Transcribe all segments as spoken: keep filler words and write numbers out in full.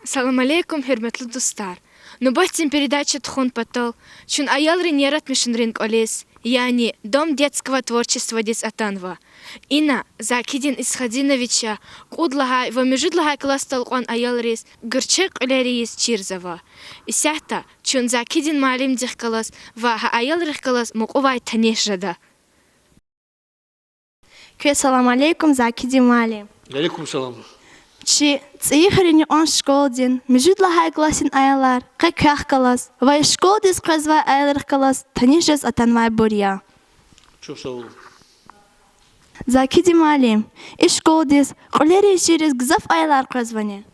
Салам алейкум, гьуьрметлу дустар! Нубатдин передача тухун патал чун аялрин яратмишунрин кӀвализ, яни Дом детского творчестводиз атанва. Ина Закидин Исхадиновича кьуд лагьай ва муьжуьд лагьай классдал кьван аялриз гуьрчег кьуьлер ийиз чирзава. Исятда чун Закидин муаллимдихъ галаз ва гьа аялрихъ галаз мукьувай таниш жеда. Квез салам алейкум, Закидин муаллим. Алейкум салам. Чи ЦӀийи хуьруьн юкьван школадин муьжуьд лагьай классдин аялар къе квехъ галаз ва и школадиз къвезвай аялрихъ галаз таниш жез атанвайбур я. Чухсагъул. Закидин муаллим, и школадиз кьуьлер ийиз чириз гзаф аялар къвезвани?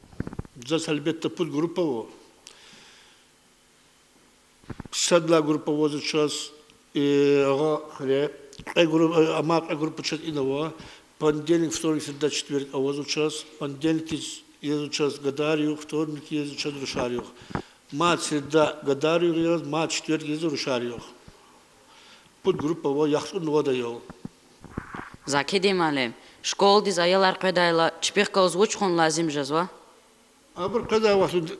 Заз гьелбетда пуд группа ава. Сад лагьай группа авазва чаз, э, агъа хуьре. Кьве гру-, э, амай кьве группа чаз ина ава. Понедельник, вторник, среда, четверг авазва чаз. Понедельникдиз язва чаз гадаяр югъ, вторник язва чаз рушар югъ. Мад среда гадаяр югъ яз, мад четверг язва рушар югъ. Пуд группа ава, яхцӀурни вад аял. Закидин муаллим, школадиз аялар къведайла, чпихъ галаз вуч хъувун лазим жезва? Абур къведай вахтунда,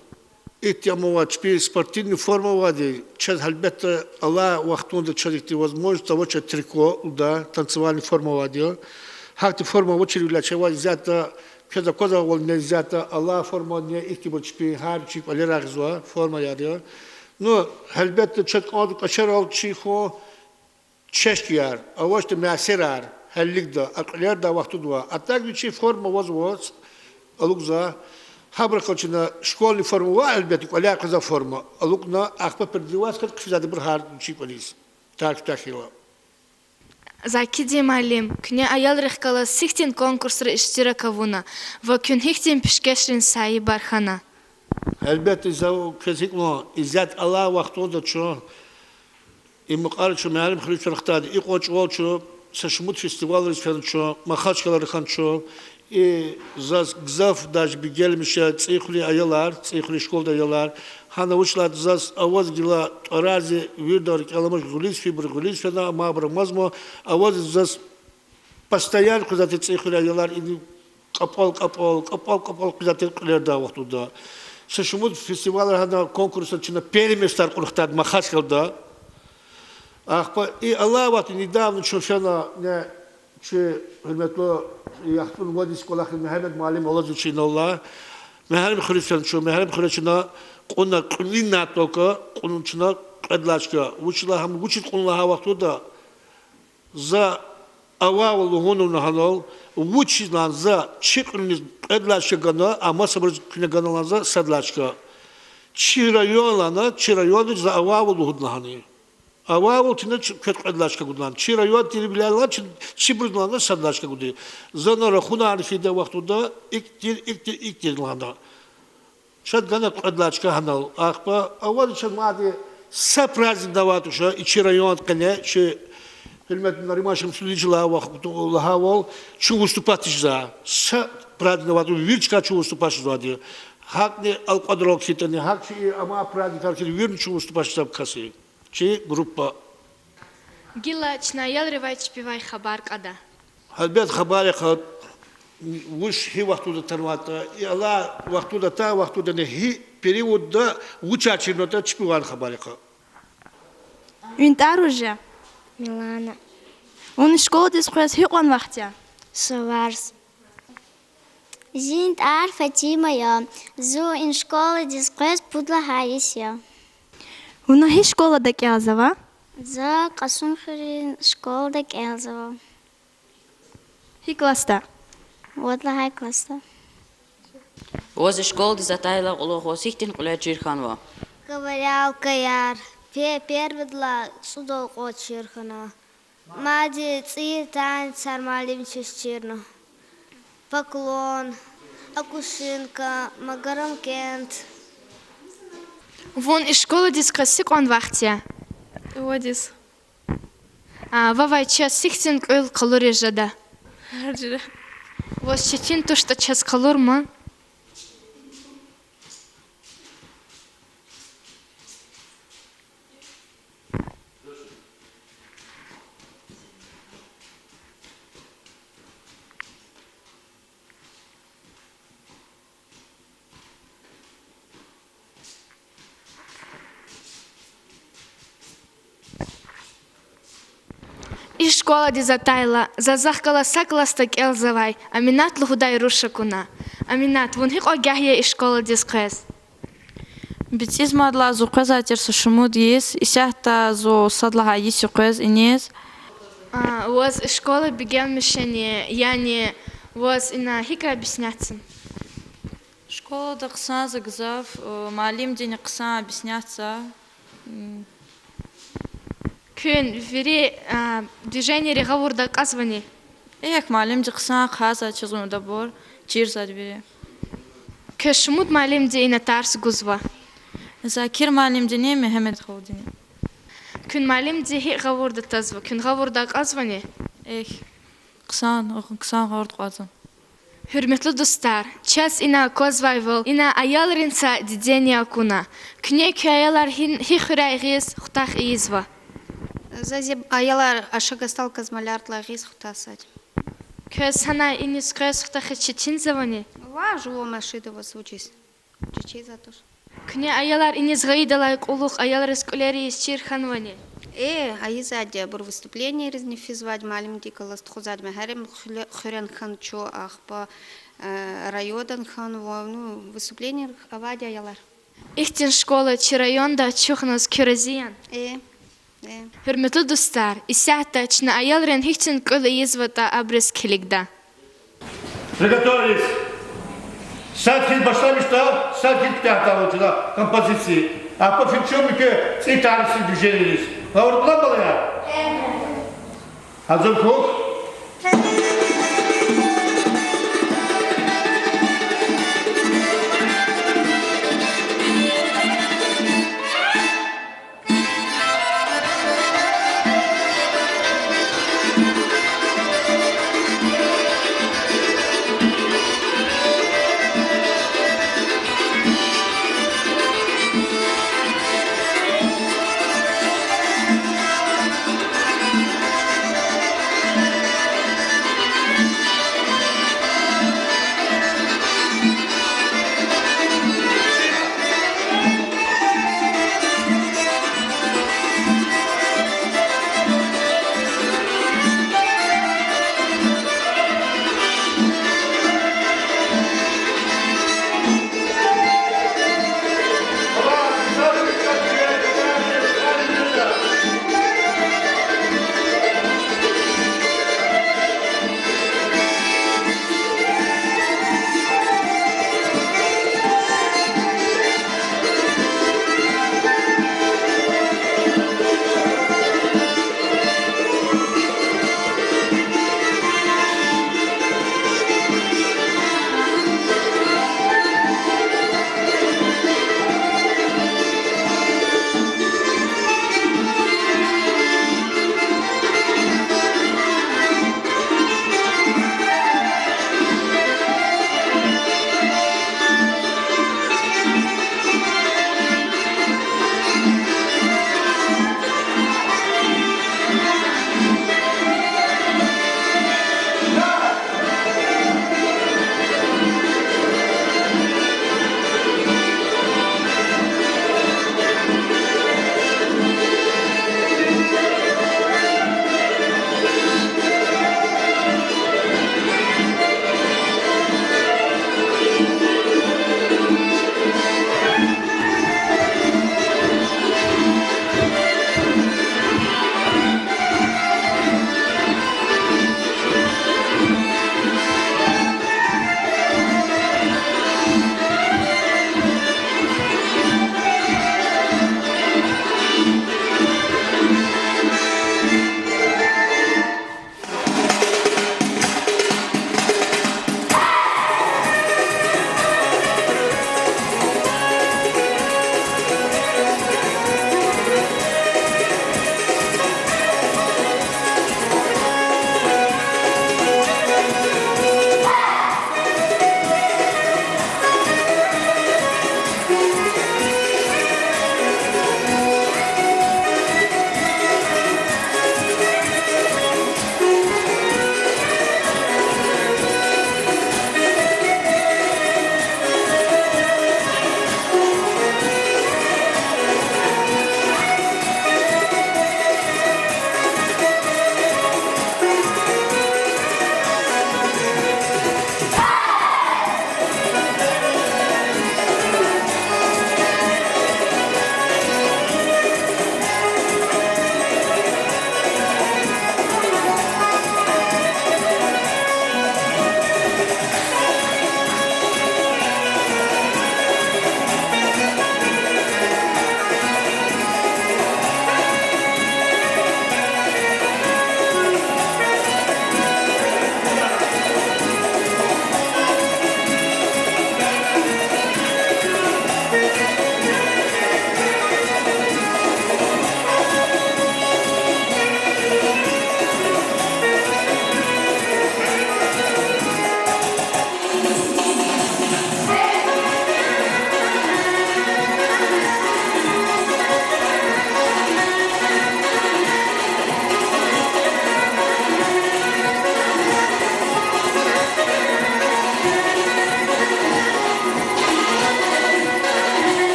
ихьтин ама ава, чпин спортивный форма авайди, чаз гьелбетда алай вахтунда чаз ихьтин возможность авача трико лугьуда, танцевальный форма авайди я. Гьахьтин форма авачирвиляй чавай исятда, квез аквазвайвал, исятда алай форма исятда ихьтинбур чпин гьар вичин кӀвалера гъизва, формаяр я. Ну, гьелбетда, чаз кӀанзава кӀвачерал чи хьун чешкеяр, авачтӀа мясерар, гьелелигда, а кьуьлердай вахтунда ава. А так вичин форма авазва, алукӀзава. Гьабурухъ галаз чна школьный форма ава, гьелбетда, кӀваляй къвезвай форма алукӀна, ахпа переодеваться хьиз хъфизвайди ибур гьар вичин кӀвализ. Тарквитахьила. Закидин муаллим, куьне аялрихъ галаз сихьтин конкурсра иштирак авуна ва куьн гьихьтин пишкешрин саибар хьана? Гьелбетда, за квез гьикӀ лугьун, исятда алай вахтунда чун и мукьвара чун Мегьарамдхуьруьз фена хтайди, икьван чӀавал чун са шумуд фестивалриз фена чун, Махачкъалара хьана чун. И заз гзаф даже бегенмиш я ЦӀийи хуьруьн аялар, ЦӀийи хуьруьн школада аялар. Гьана вучиз лагьайтӀа заз аваз гила тӀварар зи виридан рикӀел аламач, гъуьлуьз фейибур гъуьлуьз фена, амайбур амазма, аваз заз постоянно къвезвай тир ЦӀийи хуьруьн аялар, и кьапӀал-кьапӀал, кьапӀал-кьапӀал къвезвай тир кьуьлердай вахтунда. Са шумуд фестивалра, гьана конкурсра чна первое местояр кьуна хтайди Махачкъалада. Ахпа и алай вахтунда недавно чун фена, не, чи гьуьрметлу яхцӀурни вад йис кӀвалахрин Мегьамед муаллим алазва чи инал. Мегьарамдхуьруьз фена чун, Мегьарамдхуьре чна кьуна кьуьлуьнай только, кьуна чна кьвед лагьай чка. Вучиз лагьайтӀа, гьам вучиз кьуна лагьай вахтунда, за авайвал лугьун авуна гьанал, вучиз лагьана за чи кьуьлуьниз кьвед лагьай чка гана, а масабуруз куьне гана лагьана за сад лагьай чка. Чи район лагьана, чи райондиз за авайвал лугьуда лагьана. Авайвал тина чи, квез кьвед лагьай чка гуда лагьана. Чи район тирвиляй лагьана, чи, чибуруз лагьана сад лагьай чка гуда. За на рахунарна фейидай вахтунда икӀ тир, икӀ тир, икӀ тир лагьана. Чаз гана кьвед лагьай чка гьанал. Ахпа авазва чаз мад са праздникни авайди туш и чи райондин къене, чи гьуьрметлу Нариман Шамсудинович лагьай вахт лагьайвал, чун выступать ийизвай. Са праздникни авайди туш, вири чкай чун выступать ийизвайди. ГьакӀни Алкьвадрал хьайитӀани, гьакӀ чи и амай праздникар хьайитӀани, вири чун выступать ийизвай касди. Чи группа. Гила чна аялривай чпивай хабар кьада. Гьелбет, хабар яхъ, вуч гьи вахтунда атанватӀа, и алай вахтунда, атай вахтундани гьи периодда вучар чирнаватӀа, чпивай хабар яхъ. Вун тӀвар вуж я? Милана. Вун школадиз къвез гьикьван вахт я? Суварз. Зи тӀвар Фатима я. Зун и школадиз къвез пуд лагьай йис я. Вуна гьи школада кӀелзава? За Кьасумхуьруьн школада кӀелзава. Гьи классда? Вад лагьай классда. Ваз и школадиз атайла кьулухъ ваз гьихьтин кьуьлер чир хьанва? Ковырялкаяр, пе-, первыйдалай цӀудалай кьван чир хьана. Мад цӀийи танцар муаллим чаз чирна. Поклон, акушинка, магарамкент. Вун и школадиз къвез гьикьван вахт я? Вад йис. А, вавай чаз гьихьтин кьуьл къалуриз жеда? Гьар жуьре. Ваз четин туштӀа чаз къалурма? Школадиз атайла, заз захъ галаз са классда кӀелзавай Аминат лугьудай руш акуна. Аминат, вун гьикьван агагь я и школадиз къвез? БицӀиз мад лагьай зун къвезвай тир са шумуд йис, исятда зун сад лагьай йис я къвез иниз. А, ваз школа бегенмишни, яни ваз ина гьикӀ объяснятьзава? Школада хъсан за гзаф, э, муаллимдини хъсан объяснятьзава. М. Куьн вири, а, движенийри гъавурда акьазвани? Эхь, муаллимди хъсан хъгайзавай чаз, вун дабур чирзавайди вири. Квез шумуд муаллимди ина тарс гузва? Закир муаллимдини, Мегьамед халудини. Куьн муаллимди гьикӀ гъавурда тазва, куьн гъавурда акьазвани? Эхь, хъсан, хъсан гъавурда акьазва. Гьуьрметлу дустар, чаз ина аквазвайвал, ина аялрин са дидени акуна. Куьне куь аялар гьи, гьи хуьряй гъиз хутах ийизва? За зи аялар Ашагастал Казмалярдилай гъиз хутасади. Квез гьанай иниз къвез хутахиз четинзавани? Ва жуван машиндавай вучиз. Четинзава туш. Куьне аялар иниз гъайидалай кьулухъ аялриз кӀвалер ийиз чир хьанвани? Э, ийизвайди, абур выступленийризни физвайди, муаллимдихъ галаз тухузвайди, мегьарим хуьре-, хуьрен хьана чун, ахпа, э, райондан хьанва, ну, выступленийрихъ авайди аялар. Ихьтин школа чи районда ачухназ куьн рази яни? Э, э. Гьуьрметлу дустар, исятда чна аялрин гьихьтин кӀвал ийизватӀа, абуруз килигда. Приготовились. Сад хьиз башламишда, сад хьиз куьтягьда вучда композиция. Ахпа фикир муькуь цӀи тарсин движенийриз. Гъавурда алама, балаяр? Гьазур хьухь.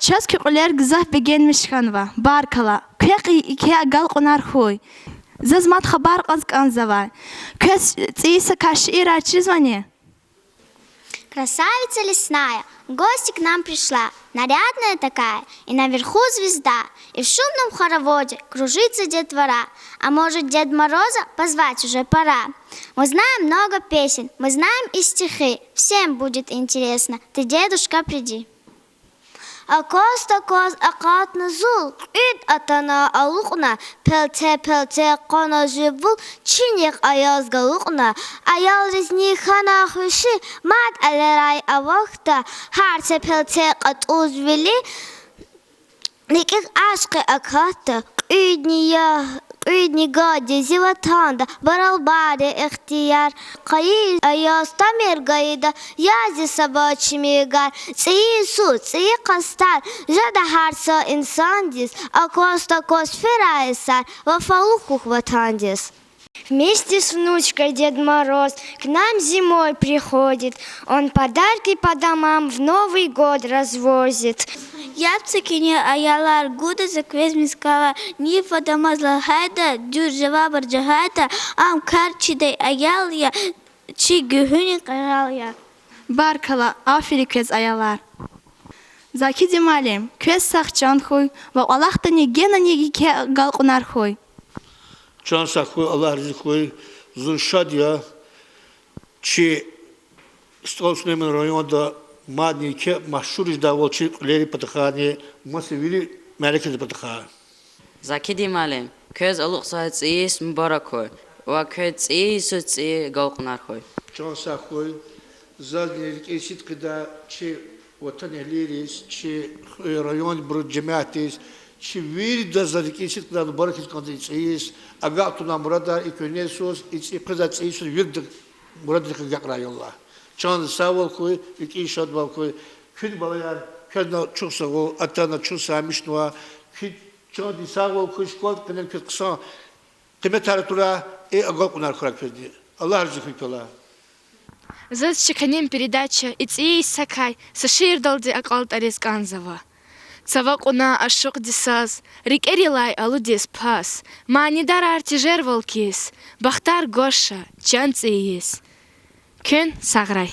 Чаз куь кьуьлер гзаф бегенмиш хьанва. Баркалла. Квехъ и-, ике агалкьунар хьуй. Заз мад хабар кьаз кӀанзавай. Квез цӀийи сакай шиирар чизвани? Красавица лесная в гости к нам пришла, нарядная такая, и наверху звезда, и в шумном хороводе кружится детвора. А может, Дед Мороза позвать уже пора? Мы знаем много песен, мы знаем и стихи, всем будет интересно, ты, дедушка, приди. Акваз-такваз акъатна зул, кьуьд атана алукьна, пелте-пелте къвана зи вул, чинихъ аяз галукьна, аялризни хьана хуш, мад элерай авахьда, гьар са пелте кьатӀуз вили, рикӀик ашкъи акатда, кьуьдни я, кьуьдни гадди зи ватанда, баралбар я ихтияр, къайи аяз тамир гайида, яз я са ба чими гар, цӀийи йисуз, цӀийи къастар жеда гьар са инсандиз, акваз-такваз фирай сар, вафалу хьухь ватандиз. Вместе с внучкой Дед Мороз к нам зимой приходит. Он подарки по домам в Новый год развозит. Яб це куьне, аялар, гуда за квез мискӀалар, ни фадамаз лагьайтӀа, дуьз жавабар жагъайтӀа, ам кар чидай аял я, чи гуьгьуьнин къерал я. Баркалла, аферин квез, аялар. Закиди муаллим, квез сагъ чан хьуй ва кӀвалахдани генани еке агалкьунар хьуй. Чан сагъ хьуй, Аллагь рази хьуй, зун шад я, чи СтӀал Сулейманан районда мадни еке машгьур жедайвал чи кьуьлерин патахъайни, маса вири мярекатдин патахъай. Закиди муаллим, квез алукьзавай цӀийи йис мубарак хьуй ва квез цӀийи йисуз цӀийи агалкьунар хьуй. Чан сагъ хьуй, зазни рикӀин сидкьидай чи ватанэгьлийриз, чи районбурун жемятдиз, чи виридаз за рикӀин сидкьидай мубарак ийиз кӀанзава и цӀийи йис, агакь тавунай мурадар и куьгьне йисуз, и цӀи, къвезвай цӀийи йисуз вирида мурадрихъ агакьрай, я Аллагь. Чандин сагъвал хьуй, рикӀин шадвал хьуй. Куьн, балаяр, квезни чухсагъул, атана чун сагъмишнава. Куь чандин сагъвал хьуй, школада къене квез хъсан къиметар атурай, и агалкьунар хьурай квезни. Аллагь рази хьуй квелай. Заз чи къенин передача и цӀийи йисакай са шиирдалди акьалтӀариз кӀанзава. Цава кьуна ашукьди саз, рикӀерилай алудиз пас, манидарар тежервал хьиз, бахтар гваз ша чан цӀийи йис. Куьн сагърай.